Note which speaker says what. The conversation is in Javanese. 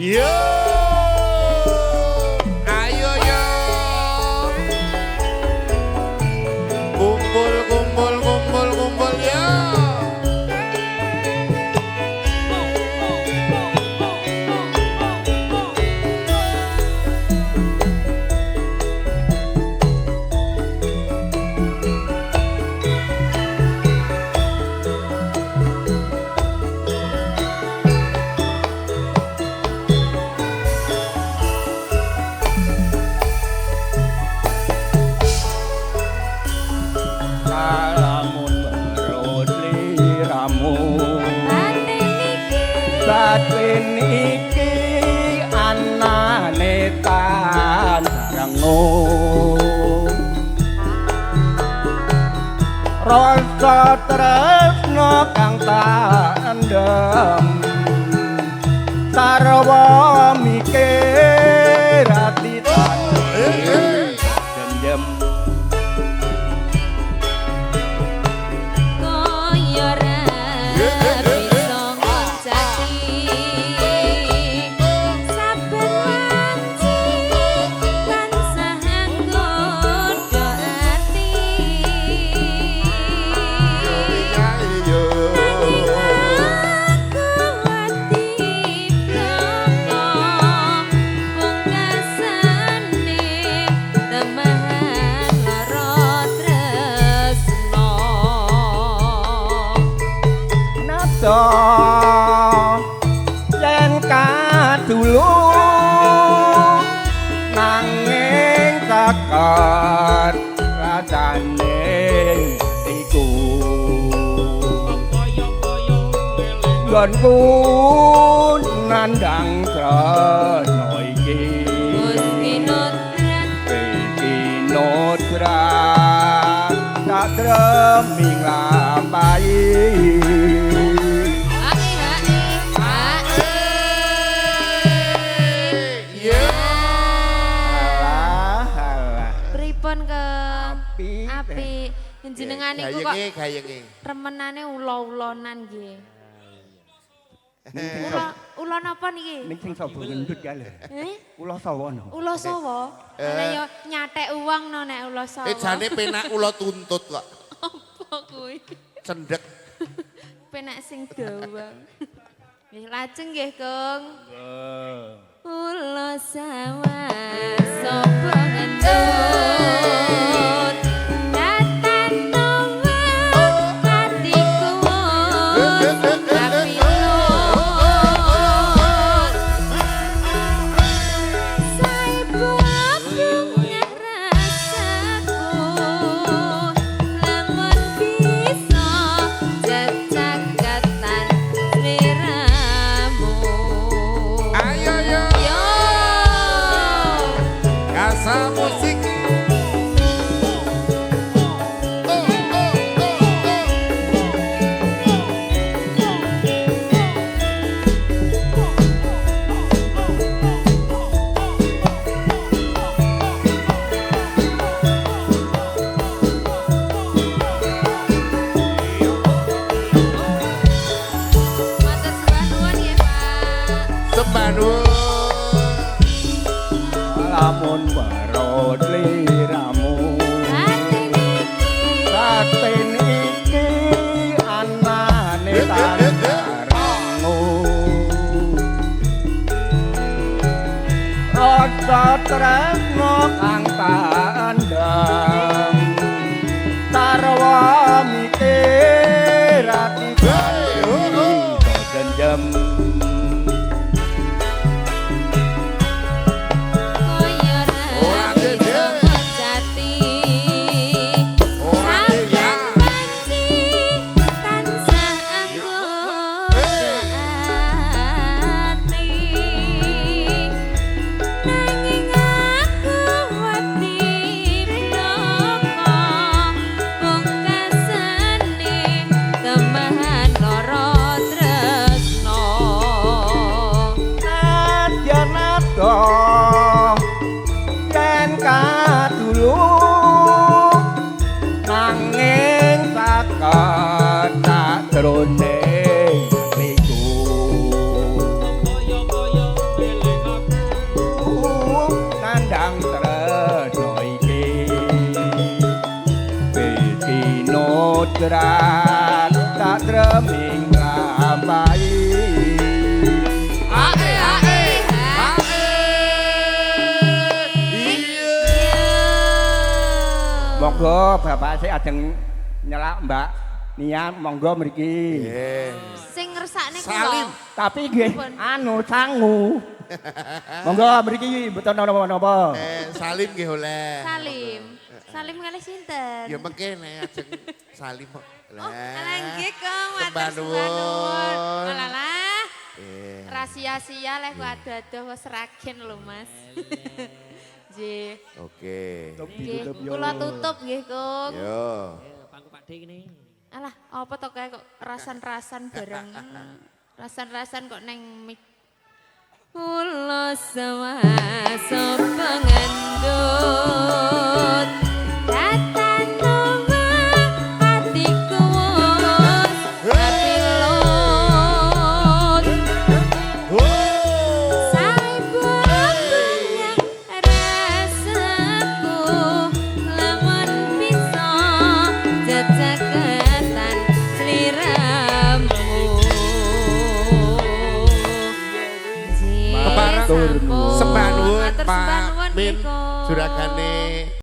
Speaker 1: Yo. Ayo yo. Kumpul kumpul kumpul kumpul yo.
Speaker 2: Batin iki anane tanrengu rasa tresna kang tak endem sarwa mikir ati dendem
Speaker 3: kaya ra bisa ngoncati saben wanci tansah nggodha ati nanging aku wedi bloko pungkasane temehan lara tresno.
Speaker 2: Nada yen kadulu nanging tekad rasane iku nggonku nandang tresno iki
Speaker 3: Wis kinodran
Speaker 2: kinodran tak dremi nglampahi.
Speaker 3: Hae hae hae.
Speaker 1: Yo.
Speaker 2: Alah alah.
Speaker 3: Pripun Kang?
Speaker 2: Apik.
Speaker 3: Apik. Jenengan niku kok
Speaker 1: Gayenge gayenge.
Speaker 3: remenane ula-ulonan nggih. Ula ula napa niki?
Speaker 2: Ning sing sapa ngendut kae lho.
Speaker 3: Eh?
Speaker 2: Ula sawa no.
Speaker 3: Ula sawa? Lah yo nyatek uang no nek ula sawa.
Speaker 1: Jane penak ula tuntut kok.
Speaker 3: Apa kuwi?
Speaker 1: Cendhek.
Speaker 3: Penak sing dawa. Nggih lajeng nggih, Kung. Ula sawa sapa ngentut Datanowa atiku kapilut Saibu bungah rasaku lamun bisa cecakatan sliramu.
Speaker 1: Ayo yo.
Speaker 3: Yo.
Speaker 1: Kasa musik. Oh, oh, oh, oh.
Speaker 3: Matur sembah nuwun nggih, Pak.
Speaker 1: Sembah nuwun.
Speaker 2: Lamun werut liramu
Speaker 3: Batin iki
Speaker 2: batin iki anane tanrengu rasa tresna kang tandem sarwa mikir ati dendem.
Speaker 3: Kaya ra
Speaker 1: Ora
Speaker 3: bisa
Speaker 1: dede.
Speaker 3: ngocati
Speaker 1: Ora
Speaker 3: saben
Speaker 1: ya.
Speaker 3: wanci tansah anggoda ati nanging aku wedi bloko pungkasane
Speaker 2: kodrat tak dreming nglampahi.
Speaker 1: Ae ae ae. Iya.
Speaker 2: Monggo bapak sik ajeng nyelak Mbak Nia, monggo mriki.
Speaker 1: Nggih.
Speaker 3: Sing ngersakne kula.
Speaker 1: Salim.
Speaker 2: Tapi nggih anu sangu. Monggo mriki mboten napa-napa.
Speaker 1: Salim nggih oleh.
Speaker 3: Salim. Salim kalih sinten?
Speaker 1: Ya mengke nek ajeng salim kok.
Speaker 3: Oh, alah nggih Kong,
Speaker 1: Sembah
Speaker 3: matur sembah nuwun.
Speaker 1: nuwun.
Speaker 3: Alalah.
Speaker 1: Eh.
Speaker 3: Rahasia-sia leh ku ado-ado wis Sragen lho, Mas. Nggih.
Speaker 1: Oke.
Speaker 3: Nggih, kula tutup nggih, Kong.
Speaker 1: Yo.
Speaker 4: Pangku Pak D ini.
Speaker 3: Alah, apa to kae kok rasan-rasan bareng. Rasan-rasan kok neng mik. Kula sewaso pengandut Tatanoma atiku wis kapilut. Saibapnya rasaku lamun bisa jejeketan sliramu.
Speaker 1: Kepareng
Speaker 3: Sampun.
Speaker 1: Sembah nuwun
Speaker 3: Matur
Speaker 1: Pak
Speaker 3: sembah nuwun
Speaker 1: Min
Speaker 3: nggih, Kong.
Speaker 1: juragane.